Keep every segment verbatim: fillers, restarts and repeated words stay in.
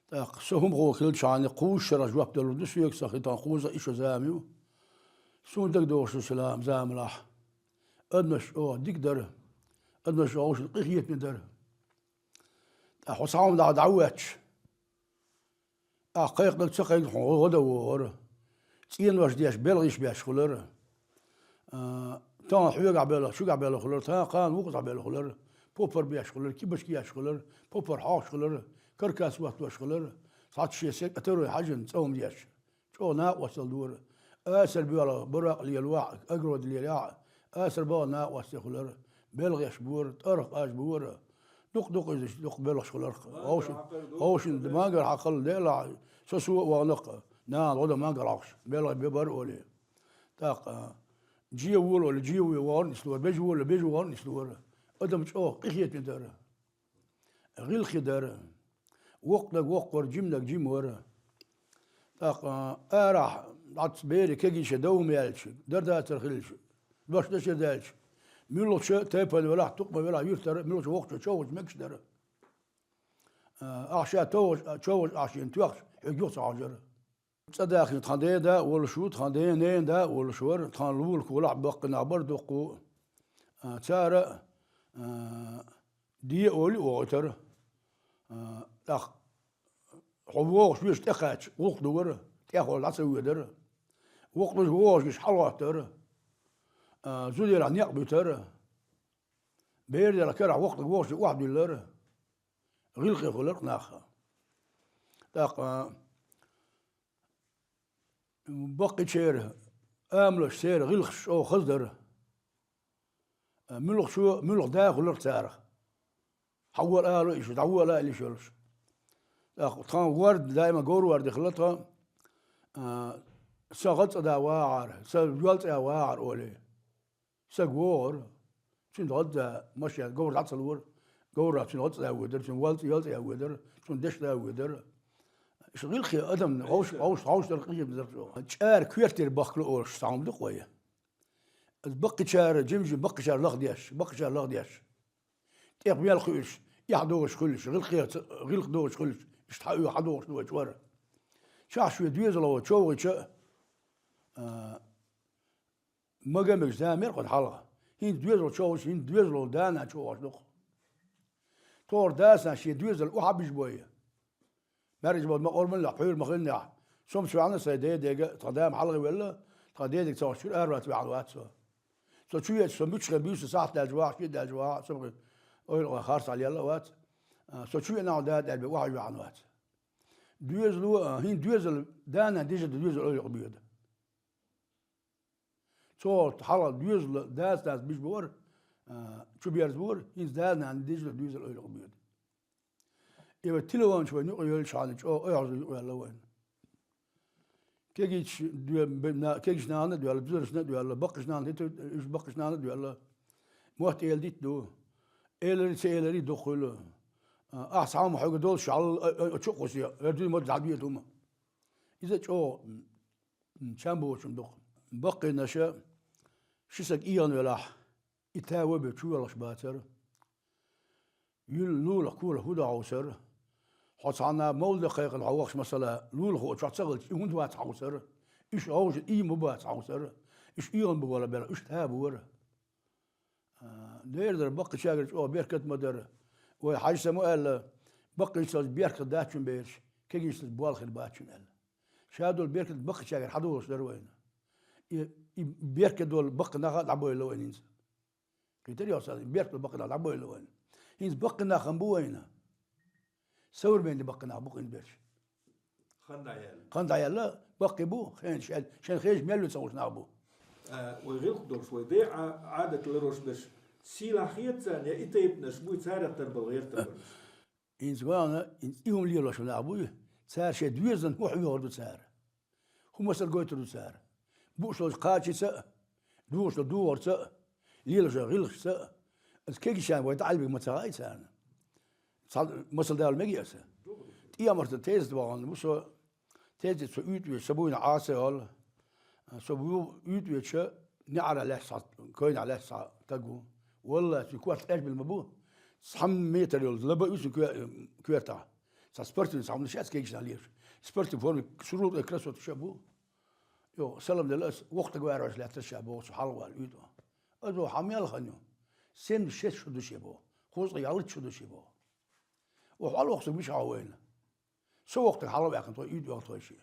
ТӀаккха со хӀума хьо хилчахьана кхузза шарахь жоп далур ду соьга, сан хи тхан кхуза и шо зама ю. Суна дагадогӀуш ду селам замалахь. Адамаш чӀогӀа дика дара. Адамаш чӀогӀа къинхетаме дара. ТӀаккха хьо цхьа хӀума дӀа дӀавоьдуш, ахь кхайкхинарг ца кхайкхина хьо гӀо дан вогӀура. ЦӀенош деш, белгӀаш беш хилара. А, тахана хьоьгахь белла, шуьгахь белла хилара, тахана кхана вукхузахь белла хилара. Поппар беш хилара, кибашка еш хилара, поппар хьош хилара, каркас ваттош хилара. Цхьацца шен сек а таро хьажина, цӀа хӀума деш. ЧӀогӀа накъостал дора. Асар боьлха, баракъ лелавахь, огород лелаяхь, асар бала накъостал хилара. БелгӀаш бора, тӀарах къаж бора. Дукха-дукха иза, дукха белгӀаш хиларх. Вовшин, вовшин мангар хьакхалла делахь, со со а вахнакх, нана гӀо дан мангар хьокхуш, белгӀа бе бар оле. ТӀаккха, жен вола оле, жен ве вахарна ислора, бежа вола, бежа вахарна ислора. Адам чӀогӀа къинхетаме дара. ГӀиллакхе дара. Воккханиг воккха вара, жиманиг жима вара. ТӀаккха арахь, дӀац бере кегийча дов ма яьлча, дар-дацар хилча, дош дешар даьлча, муьлхача тайпана велахь, тукхама велахь, юьртара, муьлхача воккхачо човхача мегаш дара. А, ахь ша товхача, човхача ахь шена тоьхча, хьоьга юха ца хьожара. ЦӀа дахийна тхан ден да а волуш ву, тхан ден ненан да а волуш вара, тхан лулахь баккхий нах бара дуккха. А, цара, а, де а олий а вохуьйтара. А, тӀаккха хьо вогӀуш везаш тӀекхаьчча, гӀуллакх ду вара, тӀехула дӀа ца воьдара. Воккхалуш вогӀуш гиш хьалахӀоттара. А, зуда ярахь некъ буьтара. Бер ярахь карахь воккхалуш вогӀуш охьадуьллара. ГӀиллакхе хуьлура нах. ТӀаккха баккхийчеран амалаш, церан гӀиллакхаш чӀогӀа хаза дара. Муьлххачо муьлхха да хуьлура царах. Хьавола ала а йиш, дӀавола а йиш йолуш. ТӀаккха тхан ворда, даима говр ворда хилла тхан, а, сан гӀалцӀа да вагӀара, сан йолцӀа вагӀара олий. Саг вогӀура. Цуьнан гӀалцӀа машен говр дӀа ца лора. Говрах цуьнан гӀалцӀа да воьдара, цуьнан волцӀа йолцӀа воьдара, цуьнан дешна да воьдара. Иштта гӀиллакхе адам вовш-, вовш-, вовшах дара, къинхетаме дара чӀогӀа. ЧӀара коьртера бахкало олуш цхьа хӀума ду-кх вай. Аса баккхийчара, жим-жим баккхийчара лахдеш, баккхийчара лахдеш. ТӀех мел кхуьуш, эхь догӀуш хуьлуш, гӀиллакхе ца-, гӀиллакх догӀуш хуьлуш, иштта хьан оьху хьан догӀуш ду вай чӀор. Чохь шен доьзало човхийча, а, мага а мегаш зама яра кху хьалха. ХӀинца доьзало човхийча, хӀинца доьзало да-нана човхош ду-кх. Тохара дас-нанас шен доьзал охьа а бижабой. МаьркӀажа болу ма къормаллехь, пхьуьйра ма хиллехь, со-м ца ваьхьна сайн ден дега, тхан да-м хьалхавелла, тхан ден дега ца вахча чуьра ара вац ваьхьна вац со. Со чу веача, со муьлххачу хенахь буьйса сахьт даьлча вахьа, шиъ даьлча вахьа, со ойла хар схьа лелла а вац. А, со чу веана дада аьлла бен охьа а ваьхьна вац. Доьзало, а, хӀинца доьзал, да-нана дижина доьзал ойла юкъа боьду. Цо хьалха доьзал дас-нанас бижабора, а, чуберзабора, хӀинца да-нана дижина доьзал ойла юкъа боьду. И вай телефон чу вайна юкъа йолчхьана чӀогӀа ойхьаза юкъаваьлла вайна. Кегийчу доь-, бе-, на-, кегийчу нахана а доьлла, бузаршна а доьлла, баккхийчу нахана хӀета, уьш баккхийчу нахана а доьлла. Мотт эладитта ду. Элира, ца элира дукха хуьлу. А, ахь цхьа хӀума хьоьга долуш хьал, а, а, а, чу а кхуссу, эр дуьйна ма дӀадоьду хӀума. Иза чӀогӀа, м, чам боцург ду-кх. Баккхийнаша ши саг эгӀана велахь, и та вай бен чувоьлхуш бацара. Юьлла лулахь, колахь хӀун дан хьовсара? Хьо цхьанна мовлида кхайкхина хьо вахча, масала, лулахо чохь ца хилча, и хӀунда вац хьовсара? Уьш гӀовжа и ма бац хьовсара? Уьш эгӀана бу вала бела, уьш та бора. А, дера дара, баккхийчаьргара чӀогӀа беркат ма дара. Вай хьаьжас ма аьлла, баккхийчаьрца беркат дац чун бераш, кегийчаьрца болх хир бац чун аьлла. Ша долу беркат баккхийчаьргара хьадолуш дара вайна. И, и беркат долу баккхий нах а дӀабойла вайна хӀинца. Кхетарий хьо сан, беркат долу баккхий нах дӀабойла вайна. ХӀинца баккхий нах ма бу вайна. Современный баккхий нах бу-кх хӀинца берш. Хан дӀаяьлла. Хан дӀаяьлла, баккхий бу, хенаш, шен хенаш мел ву ца хууш нах бу. А, вай гӀиллакх долуш, вай ден Ӏа-, Ӏадат ларош берш сийлахь хета царна, я и тайпанаш буй, царех тара бала гӀерта берш? ХӀинца вахана, хӀинца и хӀума лелош нах буй, цара шайн доьзална хӀун хьоьхур ду цара? ХӀун масал гойтур ду цара? Бууш долчу кхачица а, духуш долу духарца а, лелош долу гӀиллакхашца а, аса кегийчарна вай дӀа Ӏилбиг ма ца хаьий царна. Цхьа масал дала мегий аса? ТӀехьмарта тезет вахана ву со, тезет со уьйтӀа веза, сан буйна Ӏаса а олу. Со бу уьйтӀа везача, неӀарехь лаьцна схьа, кайнахь лаьцна схьа стаг ву. Валлахь, цуьнан корта къежбина ма бу. Цхьа метр йолу лаба а ю цуьнан коь-, коьртахь. Цхьа спортивный, цхьа хӀума шаьц кегийча нах лелаш. Спортивный форма, шурутӀа красота ша бу. Йо, салам делла ас, воккхаг ваьраш лаьттар ша боху, цу хьалха вала уьйтӀа. Ас боху, хьан мел хан ю? Семьдесят шесть шу ду ше боху. Кхузткъе яллалц шу ду ше боху. Охьа хьалвоккху стаг мичахь вайна? Со воккхаг хьалха ваьккхина тхо, уьйтӀа ваьхна тхо ше.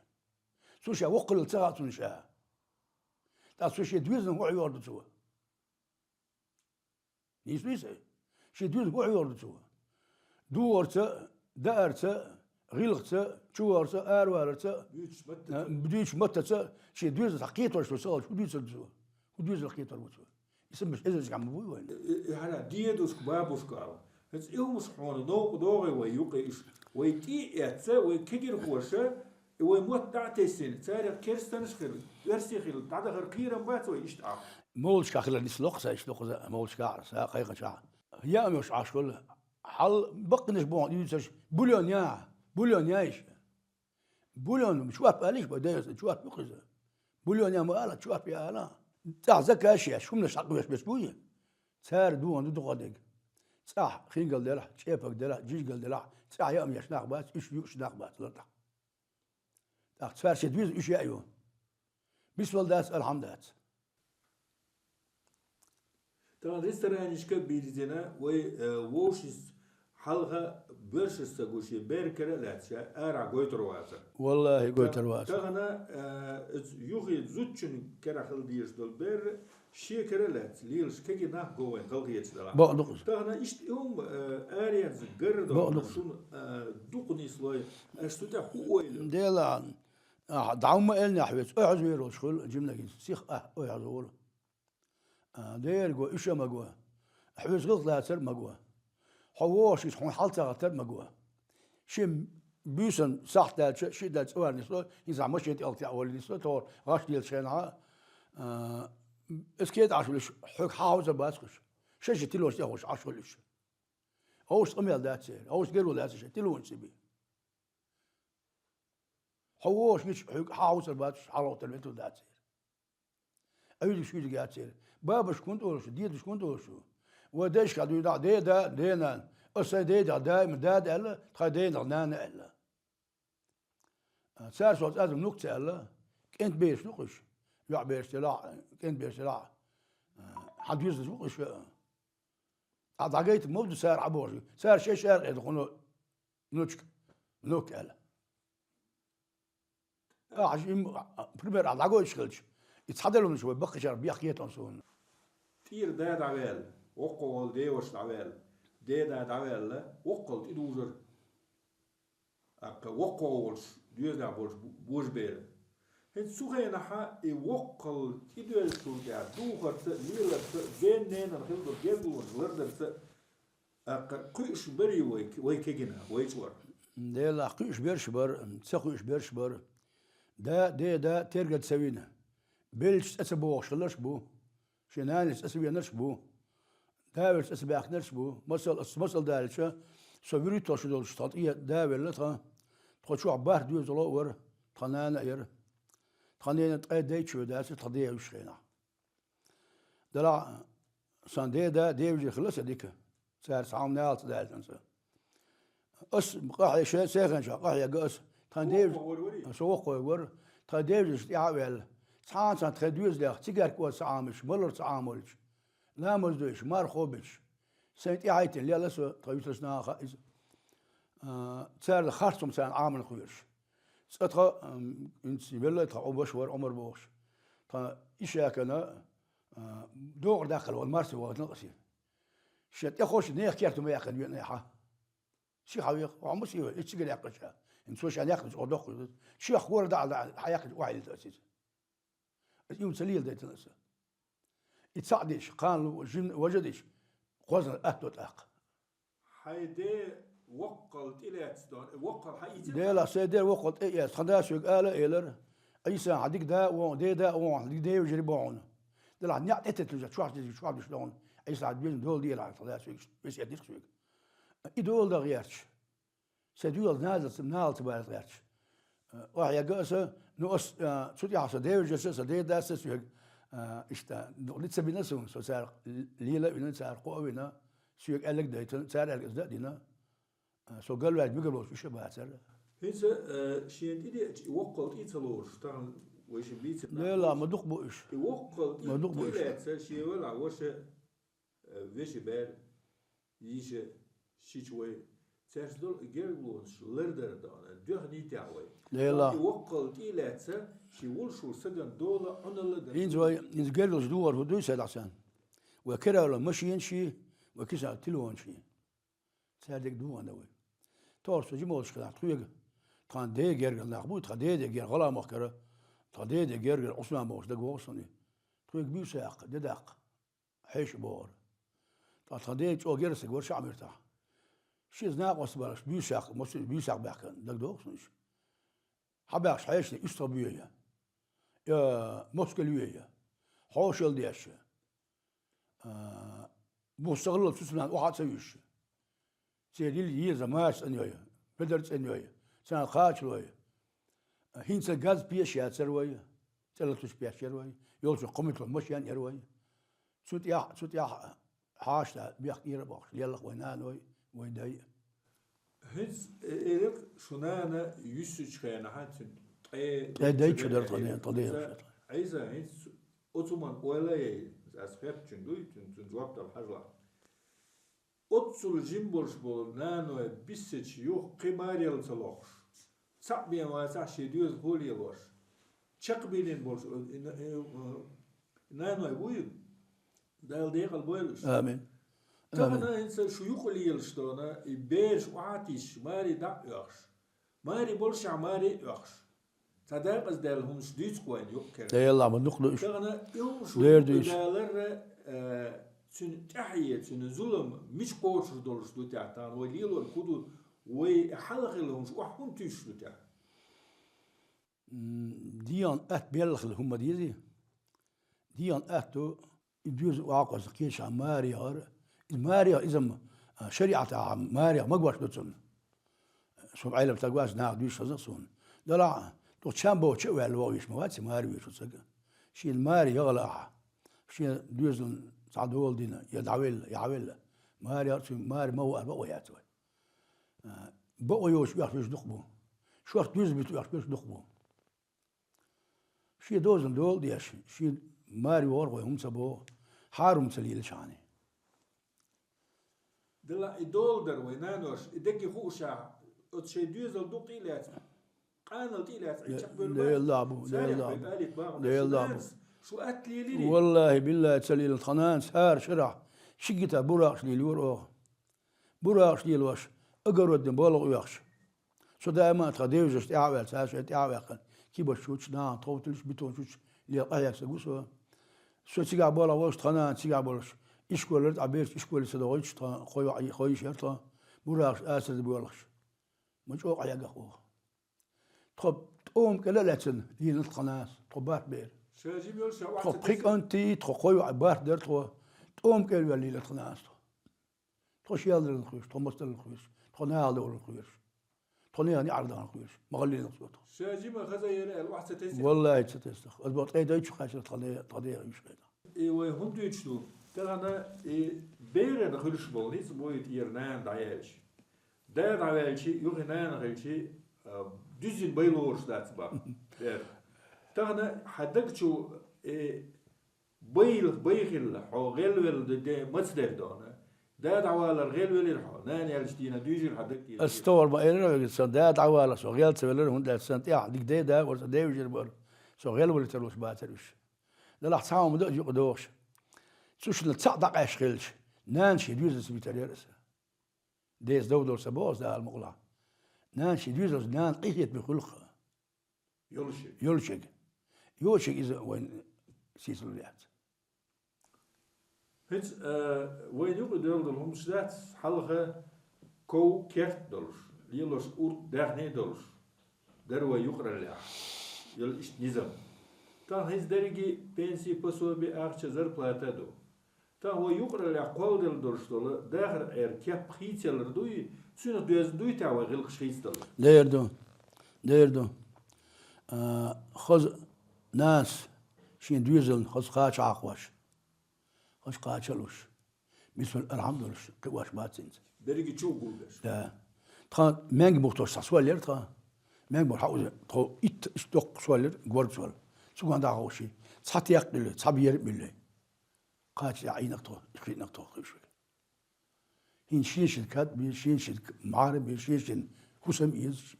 Цу ша воккхалла ца хаьа цунна ша. ТӀаккха цу шен доьзална хӀун хьоьхур ду цо? Нийса вуй иза? Шен доьзална хӀун хьоьхур ду цо? ДогӀарца, даарца, гӀиллакхца, чувахарца, араваларца, дуьйцучу маттаца, а, дуьйцучу маттаца, шен доьзалах кхетош ду ца хилча, хӀун дуьйцур ду цо? ХӀун доьзалах кхетор бу цо? И самбеш эзарзга ма буй вайн. И, и хьара дедушка, бабушка ала. ХӀинца и хӀумаш хьуна новкъа догӀий вай юкъе иш. Вай тӀе а эцца, вай кегирхоша, и вай мотт дӀа а тесина, царах керстанаш хила, оьрси хила, дӀадахар кхерам бац вай иштта Ӏа. Моллашкахь хилар нисло-кх сан, иштта дукхаза а моллашкахь а, сан кхайкхинчохь. Яа меш Ӏаш хуьлу. Хьал баккхинаш боху дуьйцурш, бульон я, бульон я иша. Бульон, чоп алиш бан, дайса чоп ю кхуза. Бульон я ма ала, чоп я ала. ЦӀахь закаш еш, хӀуманаш хьакхоьхьуш берш буй. Цара дугӀун ду дукха дерг. ЦӀахь хингал делахь, чӀепаг делахь, жижигал делахь, цӀахь яа еш нах бац, уьш юуш нах бац, лартӀахь. ТӀаккха цара шен доьзал уьш яа ю. Бисмал дац, алхьам дац. Тахана ресторанашка бирзина вай, э, вовшашца хьалха боьршаш ца гуш, бер кара а лаьцна, ара гойтур вацара. Валлахи, гойтур вацара. Тахана, э, иза юххе зудчун кара хила дезаш долу бер шен кара а лаьцна, лелаш кегий нах го вайн халхеташ далахь. Бакъ ду-кх иза. Тахана иштта и хӀума, э, аренца гар а долу шуна, э, дукха нислой, аш цу тӀехь хӀун ойла? Дела, ахьа дӀа хӀума элнехь веца, ойхьазвералаш хуьлу жимнагица, сиха а ойхьаза волу. А, дера го, уьш а ма го. Хьоьца гӀиллакх лацар а ма го. Хьо вогӀуш гича хьуна хьал ца гӀаттар а ма го. Шен буьйсан сахьт даьлча, ши даьлча цӀа вар нисло, хӀинца машен тӀе алкъа яа волу нисло, тохара гӀаш лелачу хенахь, а, аса кеда Ӏаш волуш, хьоьга хьан хьовзар бац уьш. Шаьш тилош тӀе а хууш Ӏаш волу уьш. Хьовсуш къамел дац церан, хьовсуш гервала дац шайн, тилонаш ца бен. Хьо вогӀуш гича, хьоьга хьан хьовзар бац уьш, хьан лохтар ветлур дац церан. Ӏуьйдигаш, уьйдиг яц церан. Бабушка хӀунда олуш ду, дедушка хӀунда олуш ду? Вай дайшкахь дуьйна, деда, денана. Аса сайн дайдахь даима дада аьлла, тхайн дайнах нана аьлла. А, цара соьца аз внук ца аьлла, кӀентан бераш ду-кх уьш. ЙоӀ бераш делахь, кӀентан бераш делахь, а, хьан доьзалш бу-кх уьш. Ахьа дӀагайта ма ду цара Ӏа бохуш. Цара шайн шаркъе ду хьуна внучка, внук аьлла. Ахьа ши-, им, пример ахьа дӀагойтуш хилча, и цхьадолу хӀуманаш вай баккхийчара бехке тӀе суна. ТӀера да дӀаваьлла, воккхагӀа волу деваша дӀаваьлла, деда дӀаваьлла, воккхалла тӀедужура. ТӀаккха воккхагӀа волуш, доьзалехь болуш бу-, божаберан. ХӀинца цу хенахьа и воккхалла тӀедоьллачул тӀаьхьа духарца, леларца, ден-ненан хила долу гергарлонаш лардарца, тӀаккха кхуьуш барий вай, вай кегина, вай чкъор? Делахь кхуьуш берш бара, ца кхуьуш берш бара. Да, деда тергал ца вина. Беллачу цӀа ца богӀуш хилларш бу. Шен нанас цӀа ца веанарш бу. Да велча цӀа ца баьхкинарш бу. Масал, ас масал далча, со вуьрхӀитталгӀа шу долчу тхан тӀе да велла тхан. Тхо чохь бархӀ доьзало а вара, тхан нана а яра. Тхан нена ткъе дай чоь дацара тхан ден вуьйш хенахь. Делахь сан деда, деважий хилла сан дика. Цара цхьа хӀума налаца даьлла сан. Ас къахье-, ше-, сеханчохь къахьега ас. Тхан деважа-, со воккхавар вара. Тхан деважаш тӀаьхьа а ваьлла. Цхьана сан тхайн доьзалех цигарка ца Ӏамаш, малар ца Ӏамолча. Ламаз дойш, марха беча. Сайн тӀаьхьа а йитина, лела со, тхан юьсарш наха хаьа иза. А, цара харц хӀума царна Ӏаман кхоьруш. Цкъа тхан, ам, инца велла тхан Ӏумаш вара, Ӏумар бохуш. Тхан ишакана, а, догӀар даккхал ван марси вахана къаси. Шен тӀехош нехан керта ма яьккхина веана хьа. Ши хьан веха, хьо ма сий вай, и цигара яьккхича. Ин цо шен яьккхича, оха доккхуш ду. Шех хора даа, даа, хьан яьккхича, охьа хьилта ас иза. Аса и хӀума ца леладайтина аса. И цхьаъ деш, кхана лу-, жин-, важа деш, кхозна атто тӀаккха. Хьайн де воккхал тӀе лаьцна дон, воккхал хьан ийцира? Делахь, сайн де воккхал тӀе а эцна, тхан да соьга ала а элира. Ӏийса, хьан дика да а вон, деда а вон, хьан дика деважари бохьуна. Делахь, неӀ тӀе тетталуш, чохь дезиг чохь дуьш дохуна. Ӏийса, хьан доьзна дола дела, тхан да соьга, весет дира соьга. И дола дан гӀерташ. Сан доьла назалца, налаца баьлла гӀерташ. Охьа яга аса, ну, ас, а, цу тӀехь сан деважарша, сан деда аса соьга, а, иштта, ну, лица бина суна, со цара лела а вина, цара кхоа а вина, соьга аьллаг дайтина, цара аьллаг ас да а дина. Со галваьлча мегар болуш уьш а бацара. ХӀинца, э, шена тӀедеача, и воккхал тӀе ца лоруш, тахана вай шин бийцина. Лела, ма дукха бу уьш. И воккхал тӀе, ма дукха бу уьш. ТӀелаьца, шен велахь ваша, э, веши бер, йиша, шича вай. Цаьрца долу и гергалонаш лардар а даьнна, дуьхьал дитахь вай. Лела. И воккхал тӀелаьца, ши вулшур саган дола, Ӏуналла дар. ХӀинца вай, хӀинца гергалаш духар хӀу дуьйцу селахь санна. Вай кара а машина ши, вай киса телефон ши. Цаьрдиг духана вай. Торс жимолаш хилахь тхоьга. Тхан ден гергара нах буй, тхан ден гергара гӀала махкара, тхан ден гергара Ӏусман бохуш дагавогӀу суна. Тхоьга буьйса яккха, де даккха, хьеша бохура. Ткъа тхан ден чӀогӀа герга саг вара Шаъмиртахь. Ши знакъост балаш буьйса яккха, мосуьйла буьйса яккха баьхкина, дагадогӀу суна уьш. Хьабаьхкаш хьешана уьстагӀ буьйя. Я москал юьйя. Хьошалла деш. А, бу сагӀалла цу цунан охьа а ца вуьйш. Церан йилла еза маьрша цӀанйой, бедар цӀанйой, царна кхачалой. ХӀинца газ пеш яцара вай, цӀе латуш пеш яра вай, йолчу кхо метло машен яра вай. Цу тӀехь, цу тӀехь хьаштахь бехк ира бохуш, леллах вай наной, вай дай. ХӀинца э-, элира, шу нана юьссучу хенахь, цуьнан ткъе ткъе дай чу дара тхан ден, тхан ден. Ӏийса, хӀинца оцу хӀуманна ойла а яй, ас хеттачуьнга дуй, цуьнан, цуьнан жоп дала хьажалахь. Оццул жима болуш болу наной биссачу юха кхин маре яла ца лохуш, цхьаъ бен вацахь шен доьзалхо лелош, чекхбийлина болуш, э, э, э, наной буй, Дала декъал бойла уьш. Амин. Тахана хӀинца шу юкъа лелаш дона, и бераш охьа а тисча, маре дӀа а оьхуш. Маре болушехь маре а оьхуш. Цхьа дакъаздаьлла хӀуманаш дуьйцу-кх вайна юкъ-керта. Делахь ма дукха ду уьш. Тахана и хӀума шу юкъа даларра, э, цуьнан тӀаьхье, цуьнан зулам мича кхочур долуш ду тӀехь, тахана вай лелор хӀун ду, вай хьалха хилла хӀуманаш охьа хӀунда туьйсуш ду тӀехь? М, дегӀан атта белла хилла хӀума ма дезий. ДегӀан атта ду, и доьзал охьакхоьссина кхечахьа маре яхар. Иза маре яхар, иза-м, а, шариӀатехь маре яхар магош ду цунна. Со Ӏелам стаг вац, наха дуьйцуш хезна суна. Делахь а, дукха чам бохучу а ваьлла вогӀуш ма вац и маре воьдуш стаг. Шена маре яхалахь, шен доьзална цхьа дола дина, я дӀавелла, я хьавелла. Маре яхар цуьнан, маре ма ву аьлла бакъо яц вай. А, бакъо йоцуш оьхуш берш дукха бу. Шортта доьзал битта оьхуш берш дукха бу. Шен дозанна дола а деш, шен маре вогӀура вай хӀума ца боху, хьарам ца лелачхьана. Делахь и дола дара вай наноша, и дерриге хуушехь, оцу шайн доьзал дукха тӀе а лаьцна, къанал тӀе а лаьцна, Ӏе чекхбевлла бац. Лелла бу, царах лелла бу. Лелла бу. Шу атта лелирий? Валлахи, биллахи, ца лелла тхан нанас хӀара шарахь, ши гита буракъаш лелайора оха. Буракъаш лелош, огородный болх оьхуш. Со даима а тхан девзаш тӀаьхьа а ваьлла, цара шайн тӀаьхьа а ваьккхина, кибаш чуьрчу, нахана тховталуш, бетон чуьрчу лела къахьега стаг ву со. Со цигахь болх болуш, тхан нана цигахь болуш, ишколера тӀе бераш ишколе ца дохуьйтуш, тхан кхо йоӀ, кхо йиша яра тхан, буракъаш ацарда боьлхуш. Ма чӀогӀа къахьегна оха. Тхо тӀома кӀел а лаьцна лелира тхан нанас, тхо барт бера. Тхо пхи кӀант, тхо кхо йоӀ барт дара тхо, тӀома кӀел ваьлла лелира тхан нанас тхо. Тхо шелдаллах вуьйш, тхо мостагӀаллах вуьйш, тхо нахала довлаллах вуьйш, тхо нехан неӀардагаллах вуьйш, ма гӀаллинах цо тхо. Ша жима хаза яра аьлла, охьа ца тесира? Валлахи, ца тесира. Аса боху, ткъе дай чу кхаьчира тхан де-, тхан дегӀан йиша хилла. И вай хӀунда дуьйцуш ду? Тахана и берана хуьлуш болу ницкъ буй тӀера нана дӀаяьлча. Да дӀаваьлча, юххе нана хилча, а, дуьззина бай лоруш дац боху. Бер. Тахана хьан даг чу, э, байла, бай хилла, хьо гӀелвелла де, де маца дерг дона. Да дӀавалар гӀелвелира хьо, нана яьлча дийна дуьйжира хьан даг дийна. Ас товар ма элира веган сан, да дӀавалар, со гӀел ца велира, хӀунда аьлча сан тӀехь дика дей да, вара сан девжира бара. Со гӀелвалийтар луш бацара уьш. Делахь цхьа хӀума ду, юкъа догӀуш. Цу шинна цхьаъ дӀакъаьсташ хилча, нана шен доьзалца битар яра аса. Деца дов долу сан боху аса Дала мукъалахь. Нана шен доьзалца, нана къинхетаме хуьлу-кх. Йолуш ерг. Йолуш ерг. Йолуш ерг иза вайн сийсалур яц. ХӀинца, а, вайн юкъа доьлла долу хӀумаш дац, хьалха ков керт долуш, лелош урд даьхни долуш, дара вай юкъараллехь. Йолу иштта низам. Тахана хӀинца дерриге пенсий, пособи, ахча, зарплата а ду. Тахана вай юкъараллехь кхолладелла долуш долу дахар Ӏер кеп хийцаялар дуй, цуьнах доьзна дуй тӀехь вай гӀиллакхаш хийцадалар? Дер ду. Дер ду. А, хаза нанас шен доьзална хаза кхача Ӏахош. Хаза кхача а луш. Бисмилла, алхьамдулиллахӀ, кхиош бац хӀинца. Берриге чу а гулбеш. Да. Тхан маьнга бухтош цхьа сол яра тхан. Маьнга бухтош хьауза, тхо итт, итт доккха сол яра, горга сол. Цуган дӀахьош. Цхьа текх билли, цхьа бер билли. Кхача яӀийнах тхо, ишхинах тхо, хиш век. ХӀинца шен-шен кад бе, шен-шен мӀара бе, шен-шен хӀусам эза,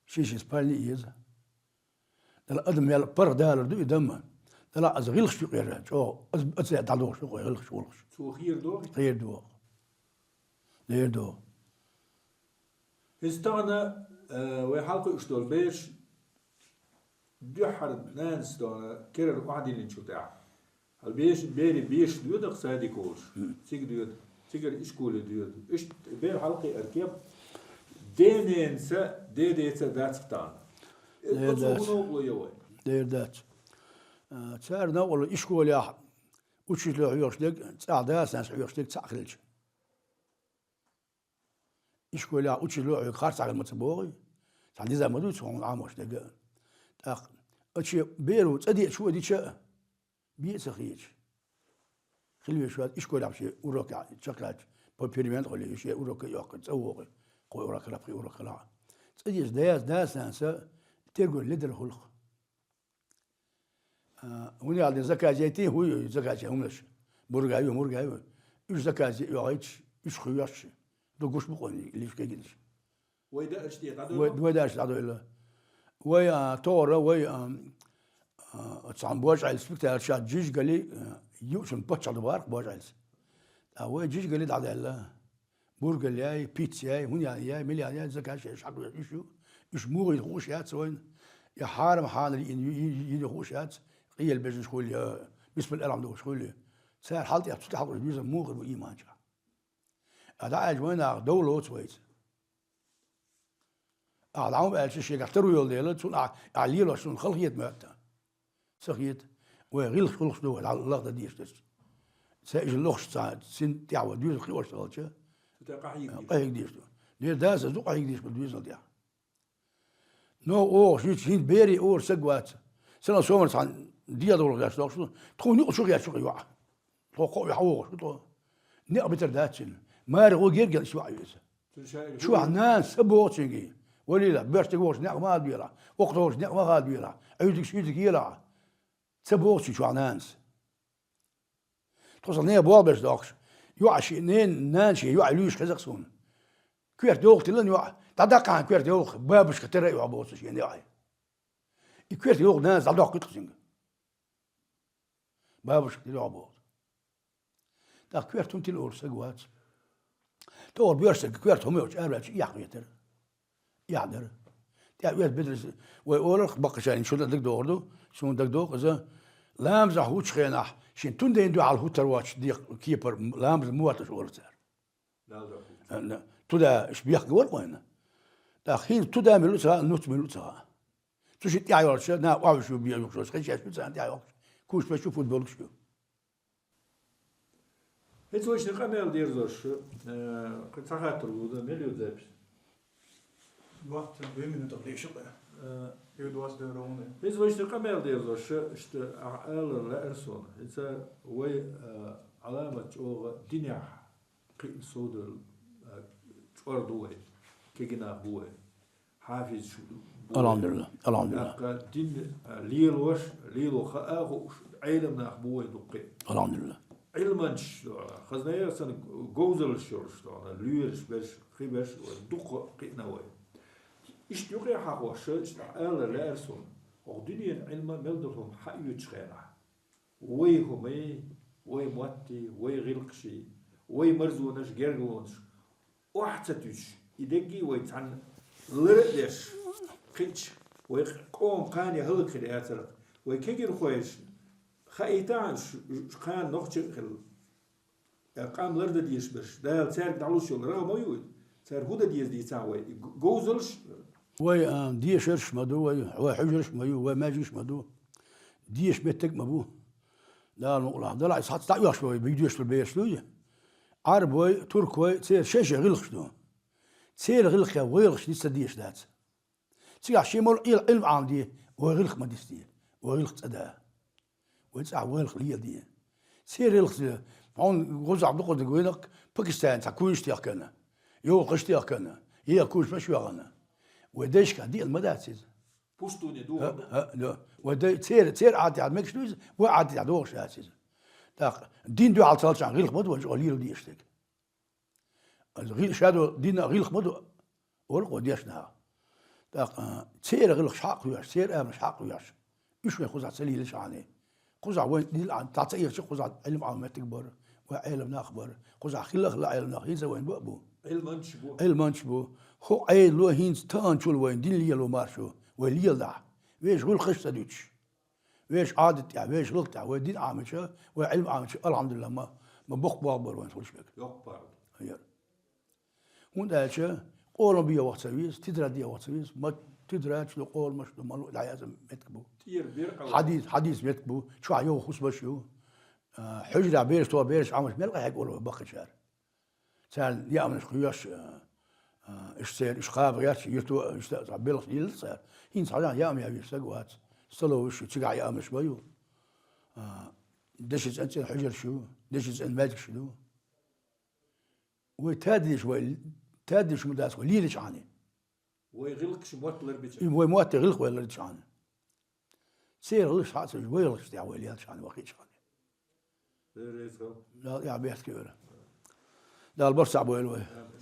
шен-шен спальни эза. Дала адам мел паргӀатдалар ду и дама. Дала аз гӀилхаш юкъера, чӀогӀа, аз, аз дӀадохуш ду, гӀилхаш, гӀулхаш. Цо хийра доху? Хийра доху. Лер доху. Иза тахана, э, вай хьалкхуьуш долу бераш дуьххьара нанас дона керара охьадиллинчул тӀаьхьа. Хьала беш-, берийн беш доьдах садик волуш. Мгм. Цига доьду, цигара ишколе доьду. Иштта бер хьалкхиар кеп, дененца, дедеца дац тахана. Э, Дер оцо дац. ХӀун новкъарло я вай? Дер дац. А, цара новкъарло ишколехь учитель хьоьхуш дерг, цӀахь дас-нанас хьоьхуш дерг цхьаъ хилча. Ишколехь учитель хьоьга харц хьагар ма ца богӀий, цхьа диза ма дуй цхьа хьуна Ӏамош дерг а. ТӀаккха аче беро цӀа деача а дича а, бе а ца хеташ. Хила веш вац ишколехь шен урокехь чекхъяьлча, по перемен хуьлий, шен урока а йоккхур, цӀа вогӀий, кхо урок хилахь, пхи урок хилахь. ЦӀа деача дас-, дас-нанас тергор ледар хӀуллакх. А, хӀун ял ден заказ яйтий, хӀу ю, заказ яй хӀуманаш. Бургай ю, мургай ю. Уьш заказ йоьгӀийча, уьш хуьйош. Ду гуш бу къойни, лиш кегинаш. Вай даарш тӀе дӀадойла? Вай, вай даарш дӀадойла. Вай, а, тохара, вай, а, а, цхьана божӀайла спектакль ша жижигали, а, юучун паччахь ду бахарх божӀайлас. А вай жижигали дӀадаьлла. Бургал яй, пицца яй, хӀун яй, яй, мил яй, яй, заказ шаьш хьакхоьхьуш ю. Уьш муха йина хууш яц вайна. И хьарам хьанал йина ю-, ю-, ю-, йина хууш яц, къелла бежнаш хуьлу я, бисмилла аьлла хьан дохуш хуьлу. Цара хьал тӀехь цу тӀехь хьалкхуьуш дуьйцур муха хир бу ийман чохь. А дӀааьлча вайнах довла лоцу вайца. Ахьа дӀа хӀума аьлча, шегахь таро йолу дела, цунна ахьа, ахьа лелош суна хала хета моьтту. Ца хета. Вай гӀиллакх-гӀуллакхаш ду вай, дӀа-, лагӀдан дезаш дерш. Ца иза лохуш ца, цин тӀехь вай доьзал кхиош ца хилча, Цу тӀе къахьега дезаш. Къахьега дезаш ду. Дера дас, ас ду къахьега дезаш бу доьзал тӀехь. Но оха шуьца хӀинца берий ора саг вац. Сенал сомар цхьана дегӀ долу гӀеш дохуш ду. Тхуна юкъа чу гӀеш чу йоӀ. Тхо кхоъ хьан вогӀуш ду тхо. Некъ битар дац цуьнан. Маре гӀо гергел иш ваӀ веза. Чохь нана са боху цуьнга. Валила, боьрша дерг вохуш некъ ма хадоьлахь, окху тохуш некъ ма хадоьлахь, Ӏуьйдиг шуьйдиг елахь. Ца боху цуьнга чохь нанас. Тхо сан нехан болх беш дохуш. ЙоӀ ши-, нен-, нана шен йоӀ луьйш хеза-кх суна. Коьрта йовлакх тиллан йоӀ. ДӀадаккхахьана коьрта йовлакх, бабушка тера а йоӀ боху цу шен йоӀе. И коьрта йовлакх нанас дӀадоккхуьйту-кх цуьнга. Бабушка тера йоӀ боху. ТӀаккха коьрта хӀума тилла олуш саг вац. Тохара боьрша саг коьрта хӀума йолчу араваьлча, эхь хетара. Эхь дара. ТӀе оьзда бедарш вай оларх баккхачарна шуна дагадогӀур ду, суна дагадогӀу иза. Ламазахь хӀуттучу хенахь, шен тун дайн дуьхьал хӀуттар воцчу декъ-, кепара ламаз ма хӀотташ олу цара. Туда иш бехк вара вайна. ТӀаккха хӀинца туда мила ца хаьа, нуц мила ца хаьа. Цу ши тӀаьхьа йолчу, на, охьуш ю, бе юхуш, хезчеш ю, царна тӀаьхьа йоккхуш. Куш пеш ю, футболкаш ю. ХӀинца вайшна къамел дерзош, э, кхин цхьа хаттар луда, мел ю запись? Двадцать две минуты лишь. Э, и двадцать две ровно. ХӀинца вайшна къамел дерзош, иштта, а, ала лаьара суна. ХӀинца вай, э, Ӏаламат чӀогӀа динехь кхин содал, э, чӀор ду вай, кегинах бу вай. Хьафизаш бу. Алхьамдулилла, алхьамдулилла. ТӀаккха дин, а, лелош, лело хаа хууш, Ӏелам нах бу вай дуккхе. Алхьамдулилла. Ӏилманчаш, хазна яра сан говзаллаш йолуш, лоьраш берш, кхин берш вай дуккха кхиъна вай. Иштта юкъе хьахош, иштта ала лаьара суна. ХӀокху дуьненан Ӏилма мел долу хӀума хьаоьцучу хенахь. Вай хӀумай, вай моттий, вай гӀиллакхаший, вай марзонаш, гергарлонаш охьа ца туьйсуш, и деггий вай цхьаьна лара а деш, кхиъча, вай къоман кхане хӀаллакьхир яцара, вай кегирхойша хаийтахьа ш-, ш-, кхана нохчий а хилла. Э, къам лардан дезаш берш, Дала цаьрга дӀалуш йолу рагӀ ма ю вай. Цара хӀун дан деза дийцахьа вай? И г-, говзаллаш? Вай, а, дешарш ма ду вай, вай хьуьжарш ма ю, вай маьждигаш ма ду. Деша меттиг а ма бу. Дала мукъалахь. Далахь, цхьацца дӀа оьхуш вай, бигдеш долу бераш дуй? Ӏарбой, туркой, церан шайн-шайн гӀиллакхаш ду. Церан гӀиллакхех вай гӀиллакхаш ницкъ ца дезаш дац. Цигахь шен молу Ӏил-, Ӏилма Ӏамаде, вай гӀиллакх ма дицде, вай гӀиллакх цӀа да. Вай цӀахь вай гӀиллакх леладе. Церан гӀиллакх зе, хьуна гӀузахь дукхаза вайнакх Пакистане цхьа куьйсу техкана. Йовхаш техкана, еха кучмаш йоагӀана. Вай дайшка диъна ма дац иза. Пуштуне ду. ХӀа, ХӀа, да. Вай дай, цер, цер Ӏадатехь мегаш ду иза, вай Ӏадатехь догӀуш дац иза. ТӀаккха дин дуьхьал ца хилчахьана гӀиллакх ма ду вайна чӀогӀа лела дезаш дерг. Аса гӀил-, шадо дина гӀиллакх ма ду, олу кхо дешна. ТӀаккха, а, церан гӀиллакхаш хьакъ веш, церан амалш хьакъ веш. Уьш вай кхузахь ца лелачхьана. Кхузахь вайн дил а, дӀа ца ирча кхузахь Ӏилма Ӏамийна меттиг бара, вай Ӏелам нах бара. Кхузахь хилла а хилла Ӏелам нах хӀинца вайн бу а бу. Ӏилманчаш бу. Ӏилманчаш бу. ХӀокху Ӏедало хӀинца таханчул вайн дин лело маршо, вай леладахь. Вешан гӀуллакхаш ца дуьтуш. Вешан Ӏадат тӀехь, вешан гӀиллакх тӀехь, вай дин Ӏамийча, вай Ӏилма Ӏамийча, алхьамдулиллахӀ, ма, ма боккха болх бара вайн хуьлуш берг. Йоккха паргӀат. Яра. ХӀунда аьлча къолам бен ваха ца веза, тетрадь ден ваха ца веза, ма тетрадьш ду, къоламаш ду, ма луъу дӀаяза меттиг бу. ТӀера бер къа. Хьадис, хьадис меттиг бу, чохь йовха хӀусамаш ю. А, хьуьжарехь бераш тоха, бераш Ӏамош мел къахьегна олу вай баккхийчара. Царна яаманаш кхоьш, а, а, уьш церан, уьш кхаба гӀерташ, юьрто, уьш цхьа белхаш лелла цара. ХӀинца хьажахь яам ян веш стаг вац. Столовыш ю, цигахь яаманаш ма ю. А, деши цӀен-цӀен хьуьжарш ю, деши цӀен маьждигаш ду. Вай тадеш, вай тадеш ма дац, вай лелачхьана. Вай гӀиллакхаш мотт ларбича. И вай мотт гӀиллакх вай ларбичхьана. Церан гӀиллакхаш хьа а ца веш, вай гӀиллакхаш тӀехь вай лелачхьана, вахийтчхьана. Дала я бехке вера. Дала барт цхьаъ бойла вай. Амин.